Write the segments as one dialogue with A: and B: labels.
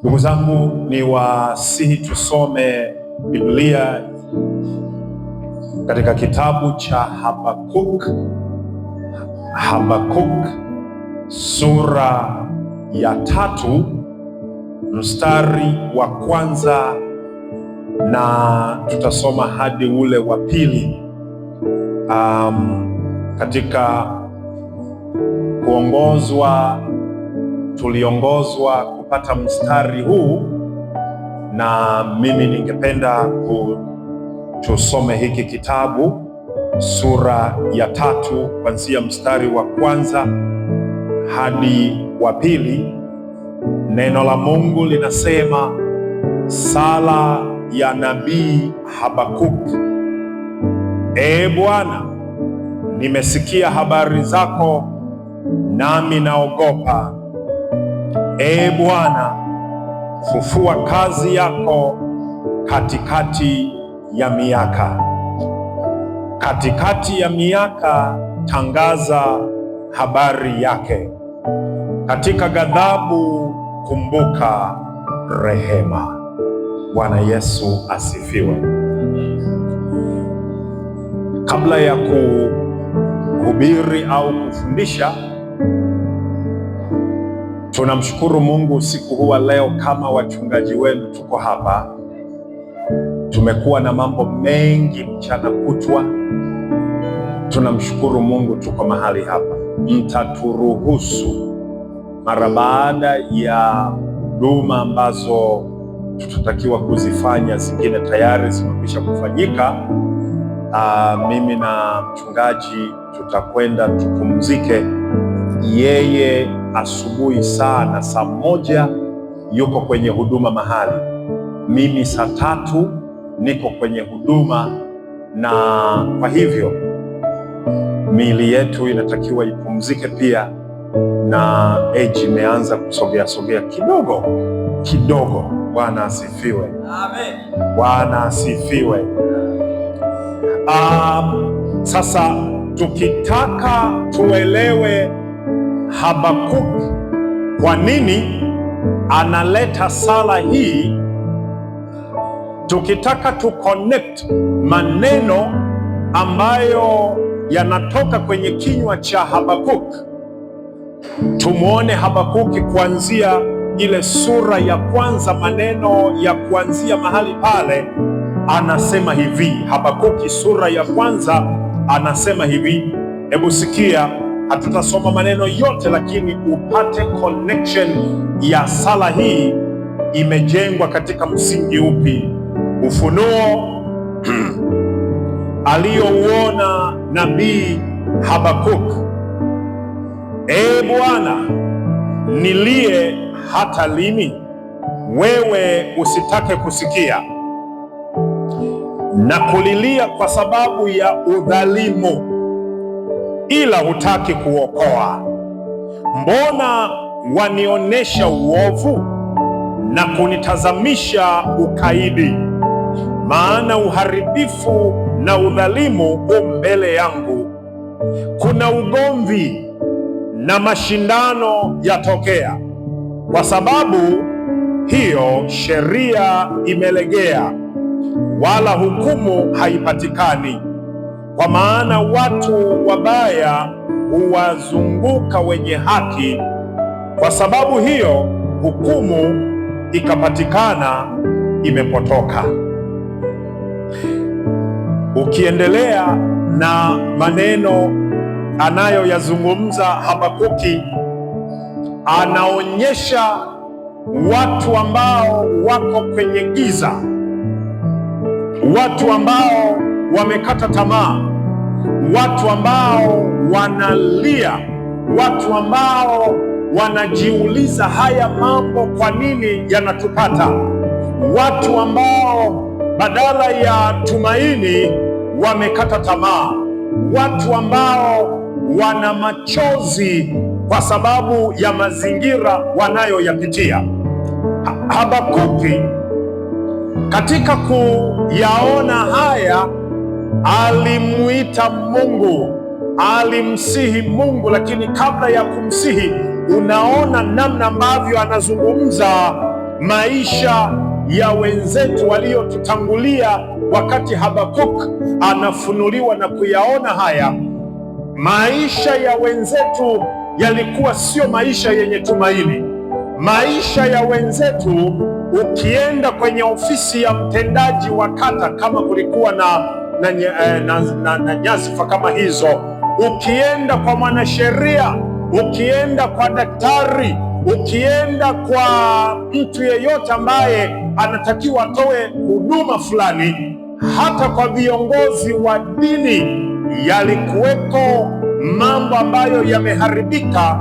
A: Ndugu zangu, ni wasihi tusome Biblia katika kitabu cha Habakuk, Habakuk sura ya 3 mstari wa kwanza na tutasoma hadi ule wa pili. Katika kuongozwa, tuliongozwa kupata mstari huu, na mimi ningependa tusome hiki kitabu sura ya 3 kuanzia mstari wa kwanza hadi wa pili. Neno la Mungu linasema, sala ya nabii Habakuk. Ee Bwana, nimesikia habari zako, nami naogopa. Ee Bwana, fufua kazi yako katikati ya miaka. Katikati ya miaka tangaza habari yake. Katika ghadhabu kumbuka rehema. Bwana Yesu asifiwe. Kabla ya kuhubiri au kufundisha, tunamshukuru Mungu usiku huu wa leo. Kama wachungaji wenu tuko hapa, tumekuwa na mambo mengi mchana kutwa. Tunamshukuru Mungu tuko mahali hapa. Mtaturuhusu mara baada ya huduma ambazo tutatakiwa kuzifanya, zingine tayari zimekwisha kufanyika. Mimi na mchungaji tutakwenda tupumzike. Yeye asubuhi sana saa 1 yuko kwenye huduma mahali, mimi saa 3 niko kwenye huduma, na kwa hivyo miili yetu inatakiwa ipumzike pia, na age imeanza kusogea sogea kidogo kidogo. Bwana asifiwe.
B: Amen.
A: Bwana asifiwe. Sasa tukitaka tuelewe Habakuk kwa nini analeta sala hii, tukitaka tu connect maneno ambayo yanatoka kwenye kinywa cha Habakuk, tumuone Habakuki kuanzia ile sura ya kwanza, maneno ya kuanzia mahali pale, anasema hivi. Habakuki sura ya kwanza anasema hivi. Hebu sikia, hatutasoma maneno yote, lakini upate connection ya sala hii imejengwa katika msingi upi? Ufunuo aliyouona nabii Habakuk. Ee Bwana, nilie hata lini? Wewe usitake kusikia na kulilia kwa sababu ya udhalimu, ila hutaki kuokoa. Mbona wanionesha uovu na kunitazamisha ukaidi? Maana uharibifu na udhalimu u mbele yangu. Kuna ugomvi na mashindano yatokea. Kwa sababu hiyo sheria imelegea, wala hukumu haipatikani. Kwa maana watu wabaya huwazunguka wenye haki, kwa sababu hiyo hukumu ikapatikana imepotoka. Ukiendelea na maneno anayoyazungumza Habakuki, anaonyesha watu ambao wako kwenye giza, watu ambao wamekata tamaa, watu ambao wanalia, watu ambao wanajiuliza haya mambo kwa nini yanatupata, watu ambao badala ya tumaini wamekata tamaa, watu ambao wana machozi kwa sababu ya mazingira wanayoyapitia. Habakuki katika kuyaona haya alimuita Mungu, alimsihi Mungu, lakini kabla ya kumsihi, unaona namna ambavyo anazungumza Maisha ya wenzetu waliotutangulia, wakati Habakuk anafunuliwa na kuyaona haya, maisha ya wenzetu yalikuwa sio maisha yenye tumaini. Maisha ya wenzetu, ukienda kwenye ofisi ya mtendaji wa kata, kama kulikuwa na nyadhifa kama hizo, ukienda kwa mwanasheria, ukienda kwa daktari, ukienda kwa mtu yeyote ambaye anatakiwa atoe huduma fulani, hata kwa viongozi wa dini, yalikuweko mambo ambayo yameharibika.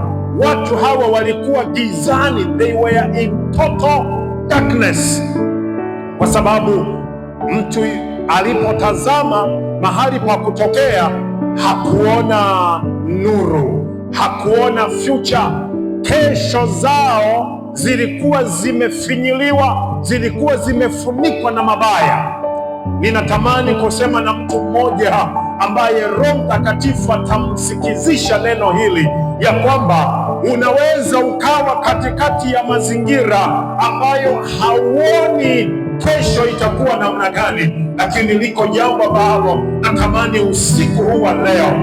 A: Watu hawa walikuwa gizani, they were in total darkness, kwa sababu mtu alipotazama mahali pa kutokea hakuona nuru, hakuona future. Kesho zao zilikuwa zimefinyiliwa, zilikuwa zimefunikwa na mabaya. Ninatamani kusema na mtu mmoja ambaye Roho Mtakatifu atamsikizisha neno hili ya kwamba unaweza ukawa katikati ya mazingira ambayo hauoni kesho itakuwa namna gani, lakini liko jambo ambalo natamani usiku huu wa leo,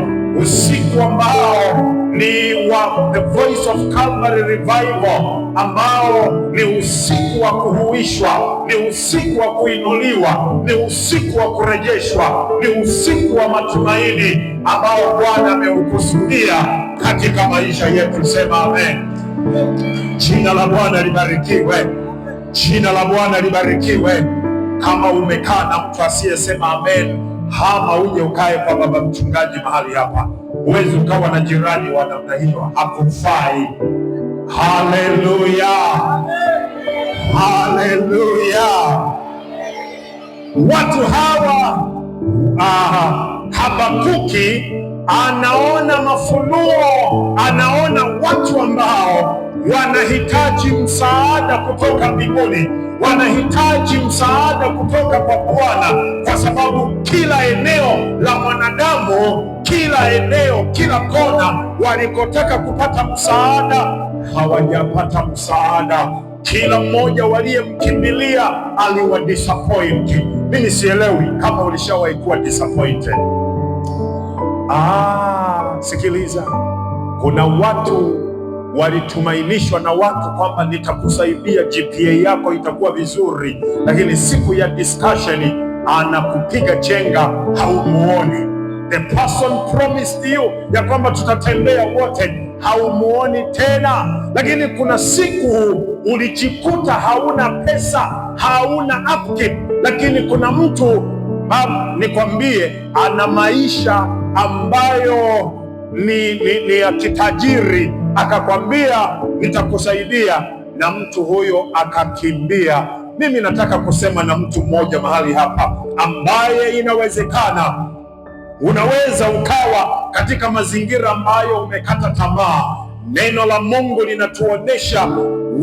A: usiku ambao ni wa The Voice of Calvary Revival, ambao ni usiku wa kuhuishwa, ni usiku wa kuinuliwa, ni usiku wa kurejeshwa, ni usiku wa matumaini ambao Bwana ameukusudia katika maisha yetu. Sema amen. Jina la Bwana libarikiwe, jina la Bwana libarikiwe. Kama umekaa na mtu asiyesema amen, hama uje ukae kwa baba mchungaji mahali hapa. Huwezi ukawa na jirani wa namna hiyo, hakufai. Haleluya, haleluya! Watu hawa Habakuki anaona mafunuo, anaona watu ambao wanahitaji msaada kutoka mbinguni, wanahitaji msaada kutoka kwa Bwana, kwa sababu kila eneo la mwanadamu, kila eneo, kila kona walikotaka kupata msaada hawajapata msaada. Kila mmoja waliyemkimbilia aliwa disappoint. Mimi sielewi kama ulishawahi kuwa disappointed. Ah, sikiliza, kuna watu walitumainishwa na watu kwamba nitakusaidia, GPA yako itakuwa vizuri, lakini siku ya discussion anakupiga chenga, haumuoni. The person promised you ya kwamba tutatembea wote, haumuoni tena. Lakini kuna siku ulijikuta hauna pesa, hauna upkeep, lakini kuna mtu bab, nikwambie, ana maisha ambayo ni ya kitajiri, akakwambia nitakusaidia, na mtu huyo akakimbia. Mimi nataka kusema na mtu mmoja mahali hapa ambaye inawezekana unaweza ukawa katika mazingira ambayo umekata tamaa. Neno la Mungu linatuonesha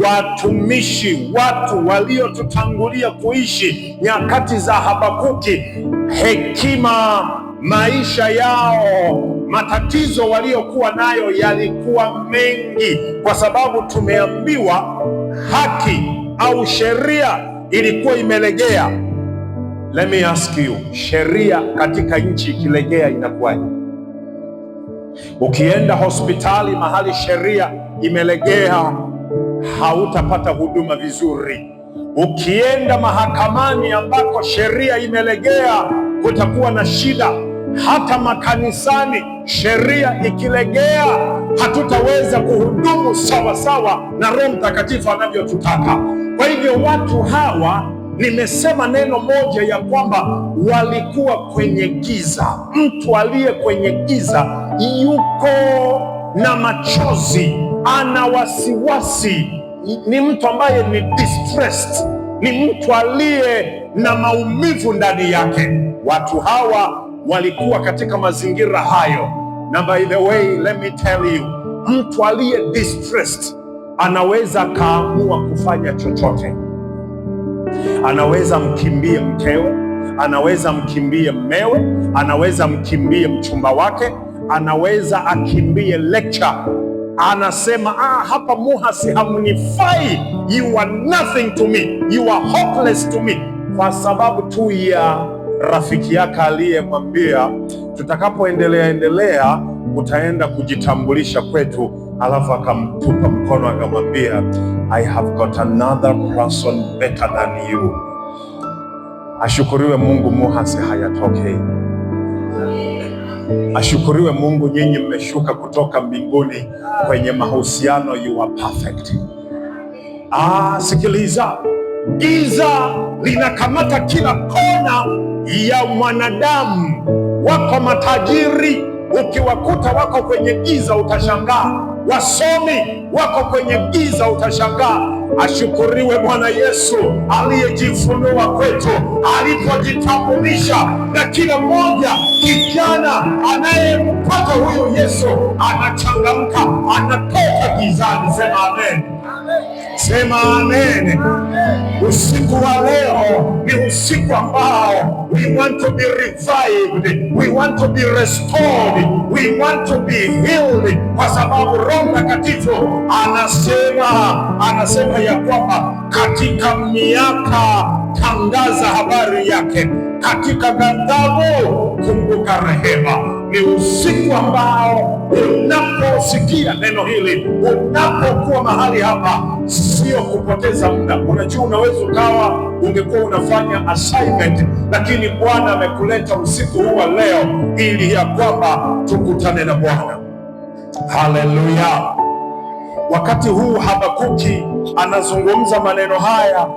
A: watumishi, watu waliotutangulia kuishi nyakati za Habakuki, hekima, maisha yao, matatizo waliokuwa nayo yalikuwa mengi, kwa sababu tumeambiwa haki au sheria ilikuwa imelegea. Let me ask you, sheria katika nchi ikilegea inakuwaje? Ukienda hospitali mahali sheria imelegea, hautapata huduma vizuri. Ukienda mahakamani ambako sheria imelegea, kutakuwa na shida. Hata makanisani sheria ikilegea, hatutaweza kuhudumu sawa sawa na Roho Mtakatifu anavyotutaka. Kwa hivyo watu hawa, nimesema neno moja ya kwamba walikuwa kwenye giza. Mtu aliye kwenye giza yuko na machozi, ana wasiwasi, ni mtu ambaye ni distressed, ni mtu aliye na maumivu ndani yake. Watu hawa walikuwa katika mazingira hayo, na by the way, let me tell you, mtu aliye distressed anaweza akaamua kufanya chochote. Anaweza mkimbie mkewe, anaweza mkimbie mmewe, anaweza mkimbie mchumba wake, anaweza akimbie lecture. Anasema hapa Muhasi hamnifai, you are nothing to me, you are hopeless to me, kwa sababu tu ya rafiki yake aliyemwambia tutakapoendelea endelea utaenda kujitambulisha kwetu, alafu akamtupa mkono akamwambia, I have got another person better than you. Ashukuriwe Mungu, Muhasi hayatokei. Ashukuriwe Mungu, nyinyi mmeshuka kutoka mbinguni kwenye mahusiano, you are perfect. Sikiliza, giza linakamata kila kona ya mwanadamu. Wako matajiri, ukiwakuta wako kwenye giza utashangaa. Wasomi wako kwenye giza utashangaa. Ashukuriwe Bwana Yesu aliyejifunua kwetu, alipojitambulisha na kila mmoja. Kijana anayempata huyu Yesu anachangamka, anatoka gizani. Sema amen. Sema amen. Usiku wa leo ni usiku ambao we want to be revived, we want to be restored, we want to be healed, kwa sababu Roho Mtakatifu anasema ya kwamba katika miaka tangaza habari yake, katika ghadhabu kumbuka rehema. Ni usiku ambao unaposikia neno hili, unapokuwa mahali hapa, sio kupoteza muda. Unajua, unaweza ukawa ungekuwa unafanya assignment, lakini Bwana amekuleta usiku huu wa leo ili ya kwamba tukutane na Bwana. Haleluya! Wakati huu Habakuki anazungumza maneno haya,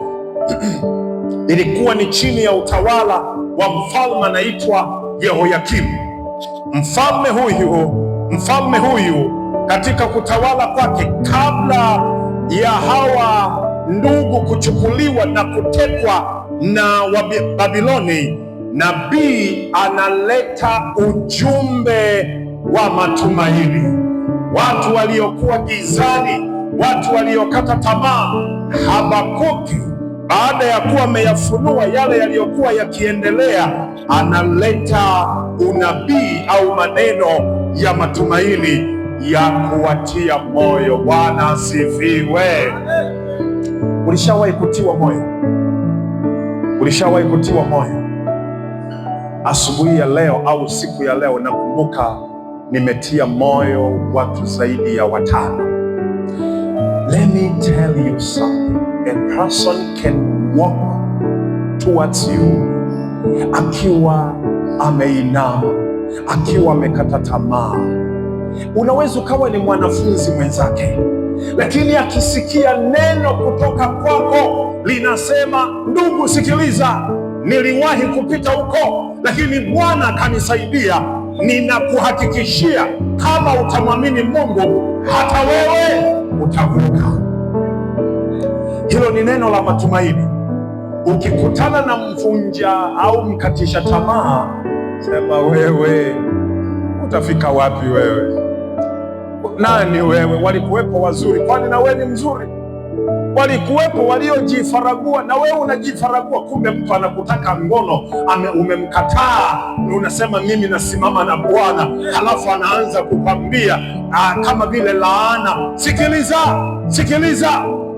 A: ilikuwa ni chini ya utawala wa mfalme anaitwa Yehoyakimu. Mfalme huyu katika kutawala kwake, kabla ya hawa ndugu kuchukuliwa na kutekwa na Babiloni, nabii analeta ujumbe wa matumaini. Watu waliokuwa gizani, watu waliokata tamaa, Habakuki baada ya kuwa ameyafunua yale yaliyokuwa yakiendelea, analeta unabii au maneno ya matumaini ya kuwatia moyo. Bwana asifiwe. Ulishawahi kutiwa moyo? Ulishawahi kutiwa moyo? Asubuhi ya leo au siku ya leo, nakumbuka nimetia moyo watu zaidi ya watano. Let me tell you something. A person can walk towards you akiwa ameinama, akiwa amekata tamaa. Unaweza ukawa ni mwanafunzi mwenzake, lakini akisikia neno kutoka kwako linasema, ndugu, sikiliza, niliwahi kupita huko, lakini Bwana akanisaidia. Ninakuhakikishia kama utamwamini Mungu, hata wewe utavuka. Hilo ni neno la matumaini. Ukikutana na mvunja au mkatisha tamaa, sema wewe utafika wapi wewe? Nani wewe? Walikuwepo wazuri, kwani na wewe ni mzuri? Walikuwepo waliojifaragua, na wewe unajifaragua. Kumbe mtu anakutaka ngono, umemkataa, unasema mimi nasimama na Bwana, halafu anaanza kukwambia kama vile laana. Sikiliza, sikiliza,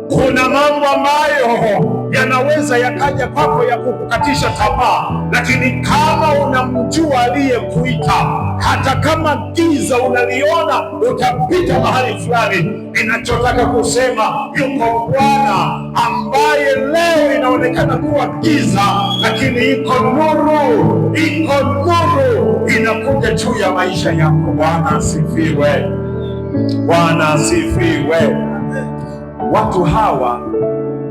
A: kuna mambo ambayo yanaweza yakaja kwako ya kukukatisha tamaa, lakini kama unamjua aliyekuita, hata kama giza unaliona utapita mahali fulani. Ninachotaka kusema, yuko Bwana ambaye leo inaonekana kuwa giza, lakini iko nuru, iko nuru inakuja juu ya maisha yako. Bwana asifiwe, Bwana asifiwe. Watu hawa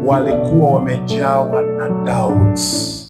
A: walikuwa wamejawa na doubts.